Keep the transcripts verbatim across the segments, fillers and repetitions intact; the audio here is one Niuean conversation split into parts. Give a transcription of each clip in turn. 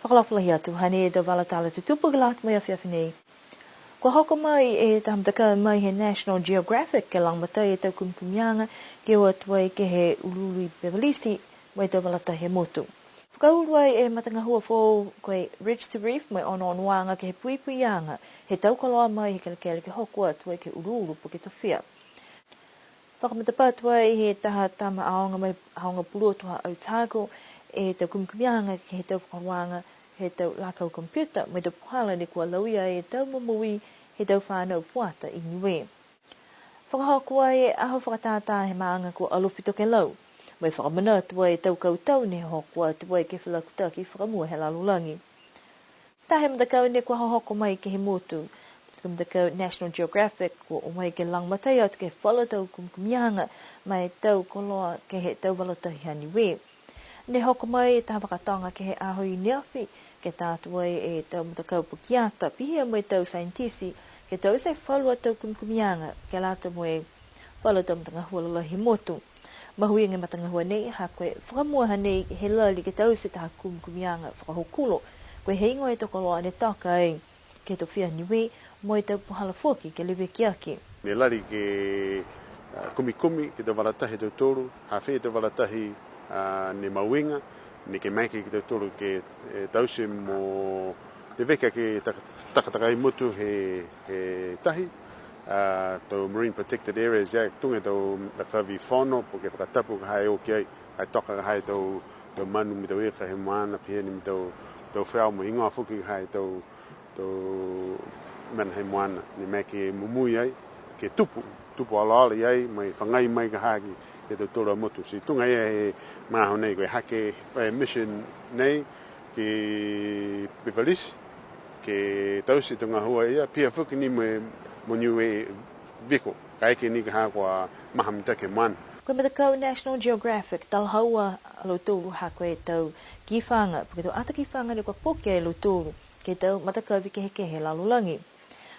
Fakaalofa lahi atu, hanei e tau vala tala tutupu ke lata mo e afiafi nei. Kua hoko mai e taha matakau mai he National Geographic ke lagomatai e tau kumikumiaga ke o atu ai ke he uluulu i Beveridge mo e tau vala tahi he motu. Fakaulu ai e matagahua foou ko e Ridge to Reef mo e onoonoaga ke he puipuiaga he tau koloa mai he kelekele ke hoko atu ai ke he uluulu po ke tofia. Fakamatapatu ai he taha tama aoga mai aoga pulotu ha Otago e tau kumikumiaga ke he tau fakaholoaga he tau lakau computer mo e tau puhala ne kua lauia e tau momoui he tau fanau fuata i Niue. Fakahoko ai e aho fakatātā he maaga ko Alofi Tokelau, mo e fakamanatu ai e tau kautau ne hoko atu ai ke he felakutaki fakamua he lalolagi. Taha e matakau ne kua hohoko mai ke he motu, ko e matakau National Geographic, kua o mai ke lagomatai atu ke he falu tau kumikumiaga ma e tau koloa ke he tau vala tahi ha Niue. Ne hoko mai e taha fakatoga ke he aho i neafi, ke ta atu ai e tau matakau pukeata, pihia mo e tau saienitisi, ke taute falu a tau kumikumiaga, ke lata mo e falu a tau matagahua lalahi he motu. Mahuiga e matagahua nei, ha ko e fakamua hanei he lali ke taute taha kumikumiaga fakahokulo, ko e heigoa e tau koloa ne toka ai ke he tofia Niue, mo e tau puhala foki ke leveki aki. Ne lali ke, a, kumikumi ke he tau vala tahi ha tautolu, ha fē e tau vala tahi, a, ne mahuiga, neke maeke ke he tautolu ke, e, taute mo leveki aki e tak-, takatakai motu he, he tahi, a, tau Marine Protected Areas Act, tuga e tau matakavi fono, po ke fakatapu ka ha e o ki ai, ka e toka ka ha e tau, tau manu mo e tau ika he moana, pihia ni mo e tau, tau feau mo e heigoa foki ka ha e tau, tau mena he moana, ne maeke ke mumui ai, ke tupu, tupu olaola i ai, mo e fagai mai ka ha ki, ke he tautolu a motu. Ti tuga ia he magaaho nei, ko e hake e mission nei, ki Beveridge, ke taute e tau gahua ia, pihia foki ni mo e, mo Niue viko, kaeke ni ka ha kua maha mitaki e moana. Ko e matakau National Geographic, talahau a lautolu ha ko e tau kifaga, po ke tau ata kifaga ne kua poki e lautolu ke he tau matakavi kehekehe he lalolagi.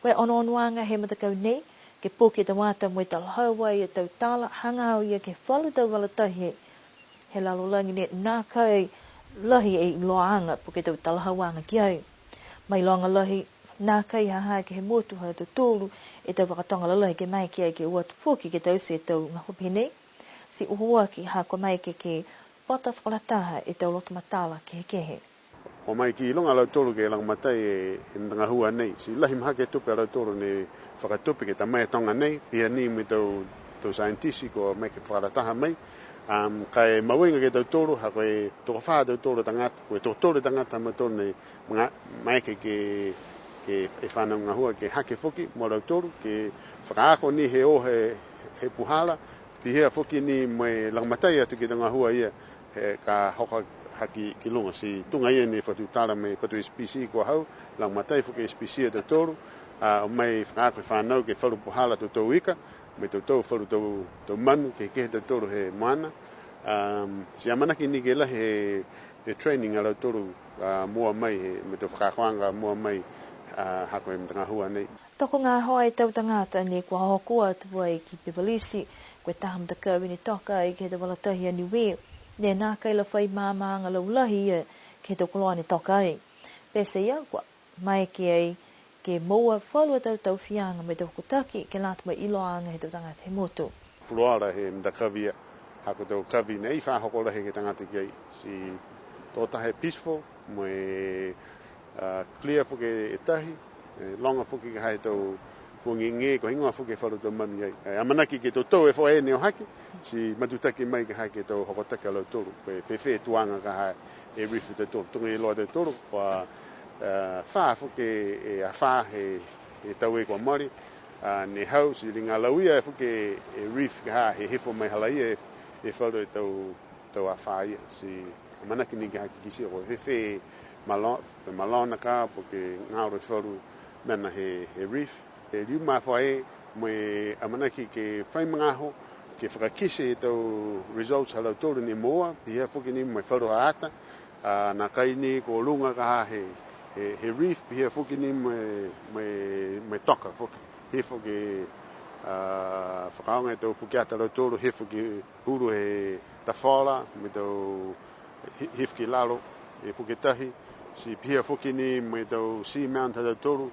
Ko e onoonoaga he matakau nei, ke poki e tau ata mo e talahau ai e tau tala hagaao ia ke he falu tau vala tahi he, he lalolagi ne nākai lahi e iloaaga po ke tau talahauaga ki ai. Mailoga lahi, nākai ha ha ke he motu ha tautolu e tau fakatoga lalahi ke maeke ai ke o atu foki ke taute e tau gahua pehē nei. Ti uhuaki ha kua maeke ke pota fakalataha e tau loto matala kehekehe. Kua o mai ki luga a lautolu ke lagomatai e, e matagahua nei. Ti lahi mahaki e tupe a lautolu ne fakatupe ke ta mai e toga nei, pihia ni mo e tau, tau saienitisi kua maeke ke fakalataha mai. Um, ka e mahuiga ke he tautolu, ha ko e tokofā a tautolu tagata, ko e tokotolu tagata ha mautolu ne maga-, maeke ke, ke e fanau gahua, ke hake foki mo lautolu, ke fakaako ni he o he, he puhala, pihia foki ni mo e lagomatai atu ke he tau gahua ia, he ka hoko hake ki luga. Ti tuga ia ne fakatutala mo e Fatu S P C ko e hau, lagomatai foki e S P C a tautolu, a, o mai fakaako e fanau ke he falu puhala tau tau ika, mo e tau tau falu tau, tau manu, kehekehe a tautolu he moana. Um, ti amanaki ni ke lahi e, e training a lautolu, a, mua mai he, mo e tau fakaakoaga mua mai, a, ha ko e matagahua nei. Tokogahoa e tau tagata ne kua hoko atu ai ki Beveridge, ko e taha matakau ne toka ai ke he tau vala tahi a Niue, ne nākai la fai maamaaga laulahi ia ke he tau koloa ne toka ai. Pete ia, kua maeke ai ke moua falu a tau taufiaga mo e tau hokotaki ke lata mo e iloaaga he tau tagata he motu. Fulufuluola he matakavi ia, ha ko e tau kavi ne ai fa hoko lahi ke he tagata ki ai. Ti tō taha e peaceful, mo e, a, clear foki e tahi, e, loga foki ka ha e tau fua gegē, ko e heigoa foki e falu tau manu i ai. E, amanaki ke totou e foe ne o hake, ti matutaki mai ka ha ke he tau hokotaki a lautolu, ko e fēfē e tuaga ka ha e reef ha tautolu. Tuga e iloa e tautolu, kua, e, fā foki e afā he, he tau kua mole, a, ne hau, ti liga lauia foki e reef ka ha he hifo mai halaia e, e falu e tau tau afā ia, ti amanaki ni ke hake kitia ko e fēfē e malo-, malona ka, po ke galo e falu mena he, he reef. E liu mā foe, mo e amanaki ke fai magaaho, ke fakakite e tau results ha lautolu ne moua, pihia foki ni mo e falu a ata, a, nākai ni ko luga ka ha he, he, he reef, pihia foki ni mo e, mo e, mo e toka foki. Hifo ke, a, fakaaoga e tau pukeata ha lautolu, hifo ke hulu he tafola, mo e tau hi-, hifo ki lalo, e puke tahi, Ti pihia foki ni mo e tau seamount ha tautolu,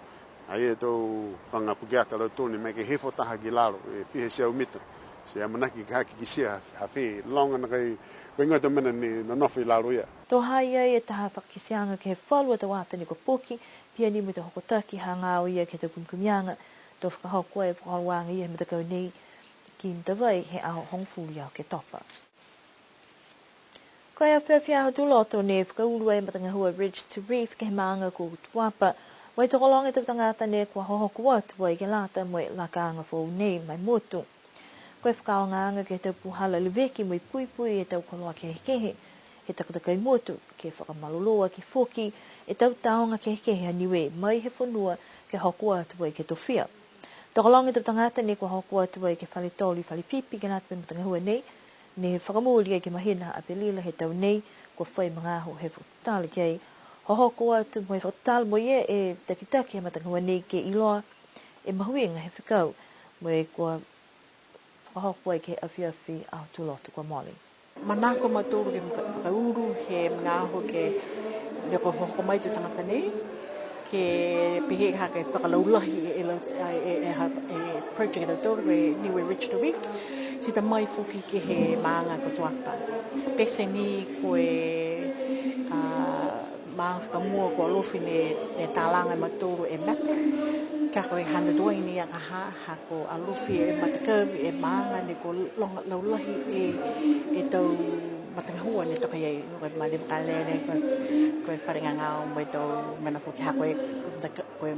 ai e tau faga pukeata ha tautolu ne maeke ke hifo taha ki lalo, e fiha e teau mita. Ti amanaki ke hake kitia ha fē loga nākai, ko e heigoa e tau mena ne nonofo i lalo ia. To ha ha i ai e taha fakakiteaga ke he falu a tau ata ne kua poki, pihia ni mo e tau hokotaki hagaao ia ke he tau kumikumiaga, to fakahoko e fakaholoaga ia he matakau nei ki Matavai he aho hogofulu ia Oketopa. Ko e afiafi Aho Tuloto ne fakaulu ai e matagahua Ridge to Reef ke he maaga ko Tuapa, mo e tokologa e tau tagata ne kua hohoko atu ai ke lata mo e lakaaga foou nei ma e motu. Ko e fakaaogaaga ke he tau puhala leveki mo e puipui e tau koloa kehekehe he takatakai motu, ke fakamalolō aki foki e tau tāoga kehekehe ha Niue mai he fonua ke hoko atu ai ke he tofia. Tokologa e tau tagata ne kua hoko atu ai ke he fale tolu i Falepipi ke lata mo e matagahua nei, ne fakamooli ai ke he mahina ha Apelila he tau nei, kua fai magaaho he fakatutala ki ai. Hohoko atu mo e fakatutala mo ia e takitaki he matagahua nei ke iloa e mahuiga he fekau, mo e kua fakahoko ai ke he afiafi Aho Tuloto kua mole. Manako a mautolu ke faka-, fakaulu he magaaho ke, ne kua hohoko mai e tau tagata nei, ke pehē ha ke fakalaulahi e, e, e, e, ha, e project ha tautolu e Niue Ridge to Reef, ti ta mai foki ke he maaga ko Tuapa. Pete ni ko e, a, maaga fakamua ko Alofi ne, ne talaga e mautolu e mape, ka ko e hana tuai ni a ka ha, ha ko Alofi e matakavi e maaga ne kua loga laulahi e, e tau matagahua ne toka i ai, ko e mali vakalele, ko e, ko e fale gagao mo e tau mena foki ha ko e, ko e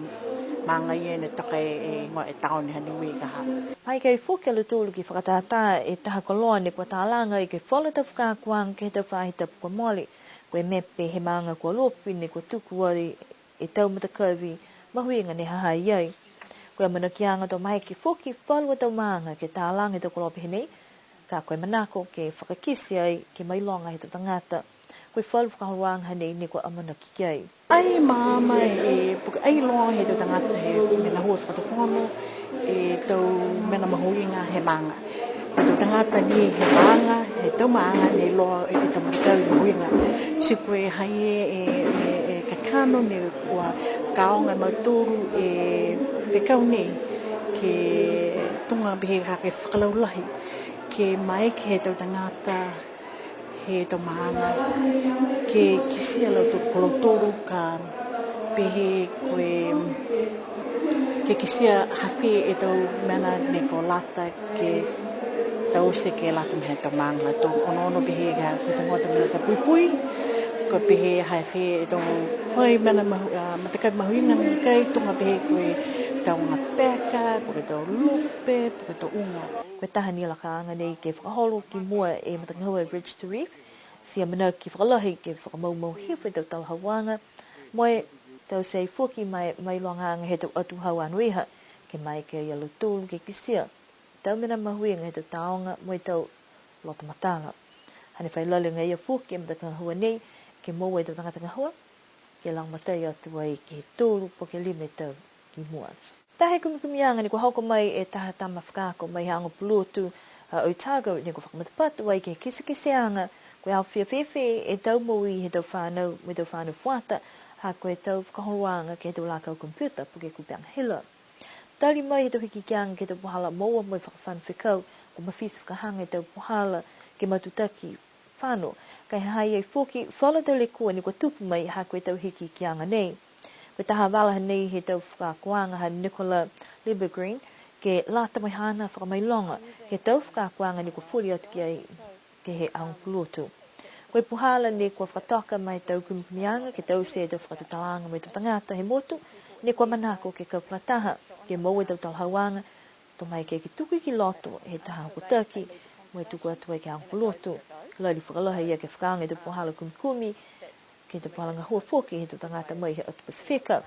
maaga ia ne toka e, e igoa e taone ha Niue ka ha. Maeke foki a lautolu ke fakatātā e taha koloa ne kua talaga ai ke he falu tau fakaakoaga ke he tau faahi tapu kua mole. Ko e mape he maaga ko Alofi ne kua tuku ai e tau matakavi mahuiga ne ha ha i ai. Ko e amanakiaga to maeke foki falu a tau maaga ke talaga e tau koloa pehē nei, ka ko e manako ke fakakite ai ke mailoga he tau tagata. Ko e falu fakaholoaga nei ne kua amanaki ki ai. Ai maama e, po ke ai iloa he tau tagata he mena gahua fakatufono e tau mena mahuiga he maaga. Ko e tau tagata ni he maaga, he tau maaga ne iloa e, e tau matakavi mahuiga. Ti ko e ha i ai e, e, e kakano ne kua fakaaoga e mautolu e fekau nei ke tuga pehē ha ke fakalaulahi, ke maeke he tau tagata he tau maaga ke kitia lautolu, ko lautolu ka pehē ko e, ke kitia ha fē e tau mena ne kua lata ke taute ke lata mo e tau maaga ha lautolu. Onoono pehē ha ko e tau mena ka puipui, ko e pehē ha fē e tau fai mena mahu-, a, matakavi mahuiga nākai tuga pehē ko e tau gapeka, po ke tau lupe, po ke tau uga. Ko e taha ni e lakaaga nei ke fakaholo ki mua e matagahua Ridge to Reef, ti amanaki fakalahi ke fakamaumau hifo e tau talahauaga, mo e taute foki ma e mailogaaga he tau atuhau anoiha, ke maeke ia lautolu ke kitia tau mena mahuiga he tau tāoga mo e tau loto matala. Hane fai lali agaia foki e matagahua nei ke moua e tau tagata gahua ke lagomatai atu ai ke he tolu po ke lima e tau ki mua. Taha e kumikumiaga ne kua hoko mai e taha tama fakaako mai he aoga pulotu a Otago, ne kua fakamatapatu ai ke he kitekiteaga ko e aofia fēfē e tau moui he tau fānau mo e tau fānau fuata, ha ko e tau fakaholoaga ke he tau lakau komipiuta po ke kupega hila. Tali mai he tau hikihikiaga ke he tau puhala moua mo e fakafano fekau, kua mafiti fakahaga e tau puhala ke matutaki fano, ka e ha ha i ai foki falu tau lekua ne kua tupu mai ha ko e tau hikihikiaga nei. Ko e taha vala nei he tau fakaakoaga ha Nicola Liebergreen, ke lata mo e haana fakamailoga ke he tau fakaakoaga ne kua fuli atu ki ai ke he aoga pulotu. Ko e puhala ne kua fakatoka ma e tau kumikumiaga ke taute e tau fakatutalaaga mo e tau tagata he motu, ne kua manako ke kaupulataha, ke moua e tau talahauaga, to maeke ke tuku ki loto he taha hokotaki, mo e tuku atu ai ke he aoga pulotu. Lali fakalahi ia ke fakaaoga e tau puhala kumikumi, ke he tau puhala gahua foki he tau tagata mai he atu Pasifika.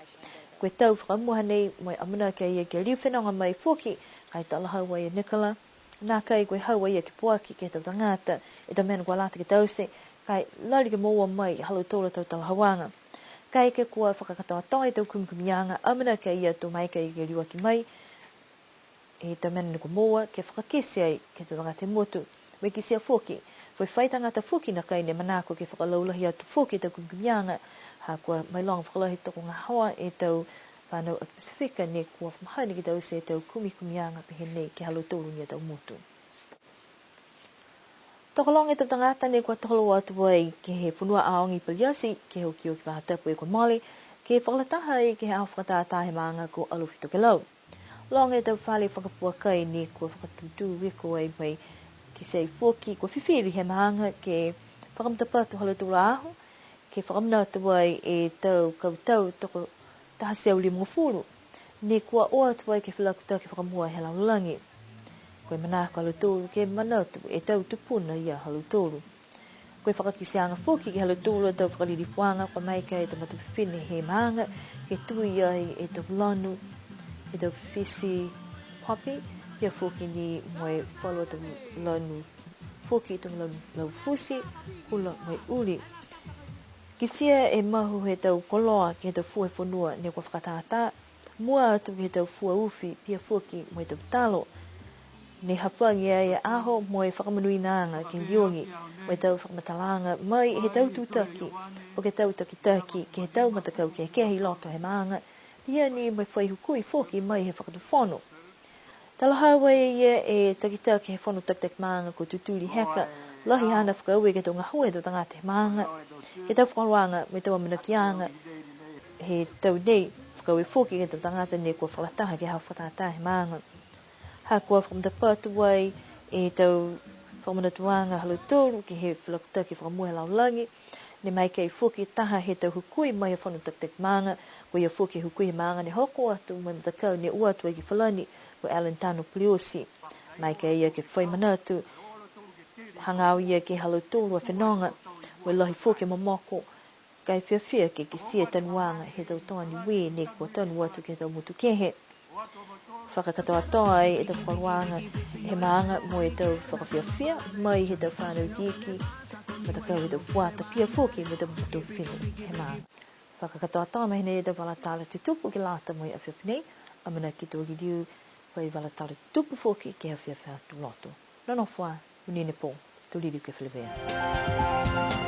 Ko e tau fakamua nei, mo e amanaki a ia ke liu fenoga mai foki, ka e talahau ai a Nicola, nākai ko e hau a ia ke poaki ke he tau tagata e tau mena kua lata ke taute, ka e lali ke moua mai ha lautolu a tau talahauaga. Kaeke kua fakakatoatoa e tau kumikumiaga, amanaki a ia to maeke ke liuaki mai e tau mena ne kua moua ke fakakite ai ke he tau tagata he motu. Mo e kitia foki, Ko e fai tagata foki nākai ne manako ke fakalaulahi atu foki e tau kumikumiaga, ha kua mailoga fakalahi tokogahoa e tau fanau a Pasifika ne kua fa mahani ke taute e tau kumikumiaga pehē nei ke he ha lautolu ni a tau motu. Tokologa e tau tagata ne kua tolo atu ai ke he fonua aoga i Paliati, ke he okioki faahi tapu kua mole, ke fakalataha ai ke he aho fakatātā he maaga ko Alofi Tokelau. Loga e tau fale fakapuakai ne kua fakatutū viko ai mai kitia foki, kua fifili he maaga ke fakamatapatu ha lautolu a aho, ke fakamanatu ai e tau kautau toko taha e teau limagofulu, ne kua o atu ai ke he felakutaki fakamua he lalolagi. Ko e manako ha lautolu ke manatu e tau tupuna ia ha lautolu. Ko e fakakiteaga foki ke he ha lautolu a tau fakalilifuaga, kua maeke e tau matua fifine he maaga ke tui ai e tau lanu, e tau fisi poppy, pihia foki ni mo e falu a tau lanu foki, tau lanu laufuti, hula mo e uli. Kitia e mahu he tau koloa ke he tau fua he fonua ne kua fakatātā, mua atu ke he tau fua ufi, pihia foki mo e tau talo. Ne hafagi ai e aho mo e fakamonuinaaga ke he liogi, mo e tau fakamatalaaga mai he tau tutaki, po ke tau takitaki ke he tau matakau kehekehe i loto he maaga, pihia ni mo e fai hukui foki mai he fakatufono. Talahau ai e ia e takitaki he fono takitaki maaga ko Tutuli Heka, lahi haana fakaaue ke he tau gahua he tau tagata he maaga, ke he tau fakaholoaga mo e tau amanakiaga he tau nei, fakaaue foki ke he tau tagata ne kua fakalataha ke he aho fakatātā he maaga. Ha kua fakamatapatu ai e tau fakamanatuaga ha lautolu ke he felakutaki fakamua he lalolagi, ne maeke foki taha he tau hukui mai he fono takitaki maaga, ko ia foki e hukui he maaga ne hoko atu mo e matakau ne o atu ai ki Falani, ko Alan Tano Puleoti. Maeke ia ke fai manatu hagaao ia ke he ha lautolu a fenoga, mo e lahi foki e momoko, ka e fiafia ke kitia e tanuaga he tau toa Niue ne kua tanu atu ke he tau motu kehe. Fakakatoatoa ai e tau fakaholoaga he maaga mo e tau fakafiafia mai he tau fanau ikiiki, matakau he tau fuata, pihia foki mo e tau matua fifine he maaga. Fakakatoatoa mai nei e tau vala tala tutupu ke lata mo e afiafi nei, amanaki to liliu fai vala tala tutupu foki ke he afiafi Aho Lotu. Nonofo ā, monuina e pō, to liliu ke feleveia.